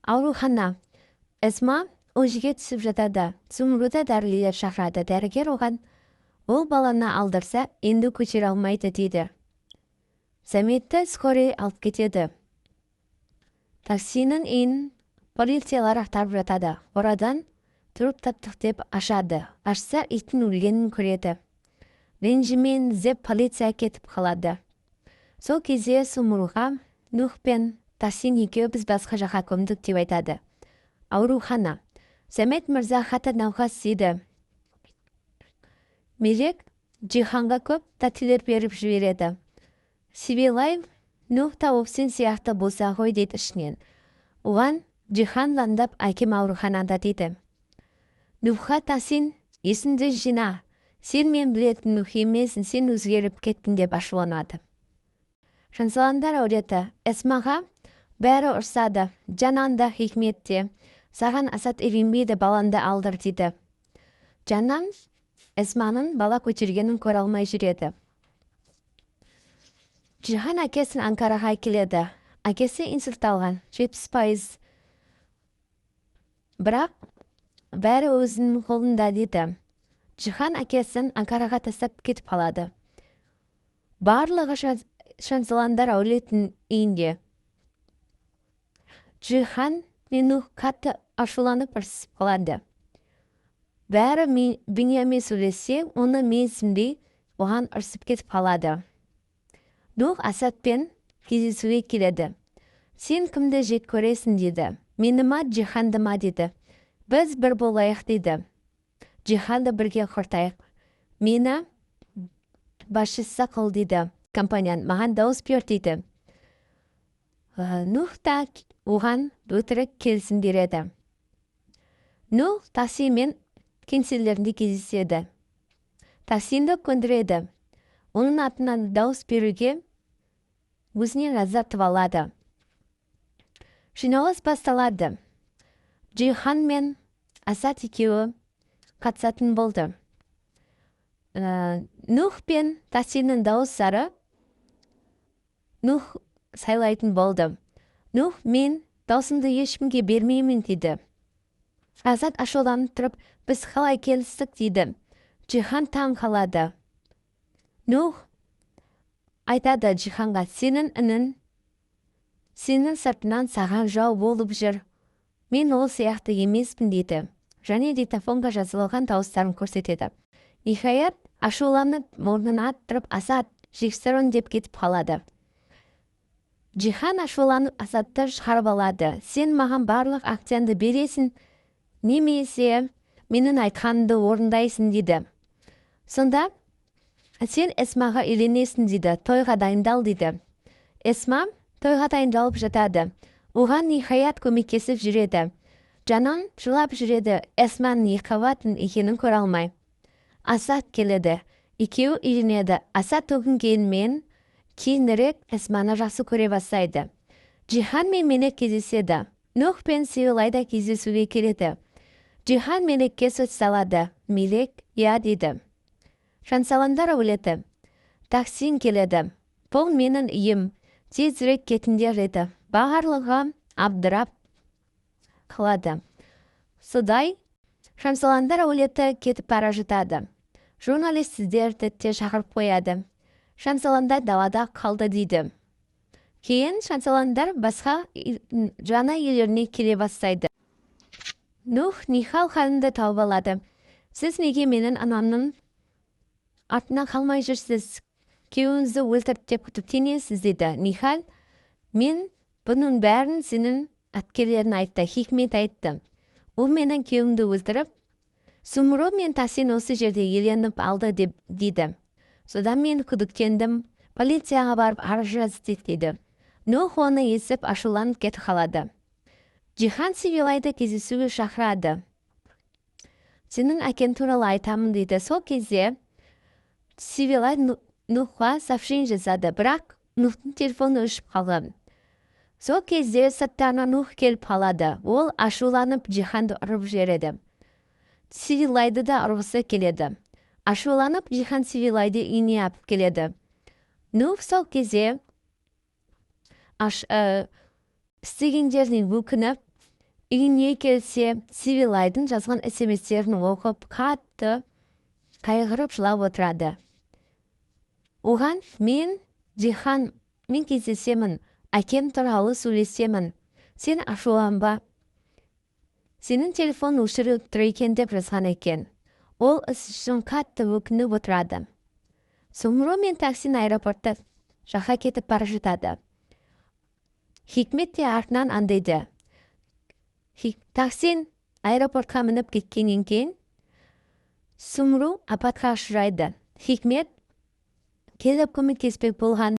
Аурухана. Эсма УЗИге түсіп жатады. Зумруды дәрігерлер шақырады. Дәрігер оған ол баланы алдырса, енді көтере алмайды дейді. Сәметті скорый алып кетеді. Таксинің үйін полициялар ақтарып жатады. Орадан труп таптық деп ашады. Ашса, иттің өлгенін көреді. Ренжімен іздеп полиция кетіп қалады. Сол кезде Сумруға Нух пен Тасин екеуі біз басқа жаққа көмдік деп айтады. Аурухана. Сәмет мырза қатты науқас еді. Мелек Джиханға көп тәттілер беріп жібереді. Сибилай Нух та сен сияқты болса ғой дейді ішінен. Оған Джихан звондап, әкем ауруханада дейді. Нухқа Тасин: «Есіңді жина, сен мен білетін Нух емессің, сен өзгеріп кеттің», – деп ашуланады. Жансаландар әулеті. Эсмаға бәрі ұрсады. Жанан да, Хикмет те. «Саған Асат үйленбейді, балаңды алдыр», – дейді. Жанан Эсманың бала көтергенін көре алмай жүреді. Джихан әкесін Анкараға келеді. Әкесі инсульт алған, 70%. Бірақ бәрі өзінің қолында дейді. Джихан әкесін Анкараға тастап кетіп қалады. Барлығы Шансаландар әулетінің үйінде. Джихан мен Нух қатты ашуланып, ұрсысып қалады. Бәрі Беньямин сөйлессе, оны менсінбей, оған ұрсып кетіп қалады. Нух Асадпен кездесуге келеді. «Сен кімді жек көресің?» – дейді. «Мені ма, Джиханды ма?» – дейді. «Біз бір болайық», – дейді. «Джиханды бірге құртайық. Мені басшысы қыл», – дейді. «Компанияны маған дауыс бер», – дейді. Нух та оған өтірік келісім береді. Нух Тасимен кеңселерінде кездеседі. Тасинді көндіреді. Оның атынан дауыс беруге өзіне разы алады. Жиналыс басталады. Джихан мен Асад екеуі қатысатын болды. Нух пен Тасиннің дауыстары Нух сайлайтын болды. Нух: «Мен даусымды ешкімге бермеймін», – дейді. Азат ашуланып тұрып: «Біз қалай келістік?» – дейді. Джихан таң қалады. Нух айтады Джиханға: «Сенің інің сенің сыртынан саған жау болып жүр, мен ол сияқты емеспін», – дейді және диктофонға жазылған дауыстарын көрсетеді. Ниһаят, ашуланып, мұрнын аттырып, «Асад, жексұрын» деп кетіп қалады. Джихан ашуланып, Асадты шығарып алады. «Сен маған барлық акцияңды бересің немесе менің айтқанымды орындайсың», – дейді. Сонда «Сен Эсмаға үйленесің», – дейді. «Тойға дайындал», – дейді. Эсма тойға дайындалып жатады. Оған Ниһаят көмектесіп жүреді. Жанан жылап жүреді, Эсманың екіқабат екенін көре алмай. Асад келеді, екеуі үйленеді. Асад өкінгенмен, кейінірек Эсманы жақсы көре бастайды. Джихан мен Мелек кездеседі. Нух пен Сиолай да кездесуге келеді. Джихан Мелекке сөз салады. Мелек «иә» дейді. Жансаландар әулеті. Таксин келеді. «Бұл менің үйім, тезірек кетіңдер», – деді. Барлығы абдырап қалады. Содай Шамсаландар әулеті кетіп бара жатады. Журналистерді де шақырып қояды. Шамсаландар далада қалды дейді. Кейін Шамсаландар басқа жаңа үйлеріне келе бастайды. Нух Нихал ханымды тауып алады. «Сіз неге менің анамның артынан қалмай жүрсіз? Күйеуіңізді өлтірді деп күдіктенесіз», – дейді. Нихал: «Мен бұның бәрін сенің әпкелерің айтты, Хикмет айтты. Ол менің күйеуімді өлтіріп, Сумру мен Тасин осы жерде иеленіп алды деп дейді. Содан мен күдіктендім, полицияға барып арыз жазды», – дейді. Нух оны естіп, ашуланып кетіп қалады. Джихан Сивилайды кездесуге шақырады. «Сенің әкең туралы айтамын», – дейді. Сол кезде Сивилай Нухқа сообщение жазады, бірақ Нухтың телефоны өшіп қалған. Сол кезде сырттарына Нух келіп қалады. Ол ашуланып, Джиханды ұрып жібереді. Сивилайды да ұрғысы келеді. Ашуланып, Джихан Сивилайды үйіне алып келеді. Нух сол кезде істегендеріне өкініп Үйіне келсе, Севилайдың жазған СМСтерін оқып, қатты қайғырып жылап отырады. Оған мен Дихан, мен кездесемін, әкем туралы сөйлесемін, сен ашуланба, сенің телефон өшіріп тұр екен деп жазған екен. Ол іс үшін қатты өкініп отырады. Сумру мен Таксин аэропортта жаққа кетіп бара жатады. Хикмет те артынан аңдиды. Таксин аэропортқа мініп кеткеннен кейін Сумру апатқа ұшырайды. Хикмет келіп көмектеспек болған.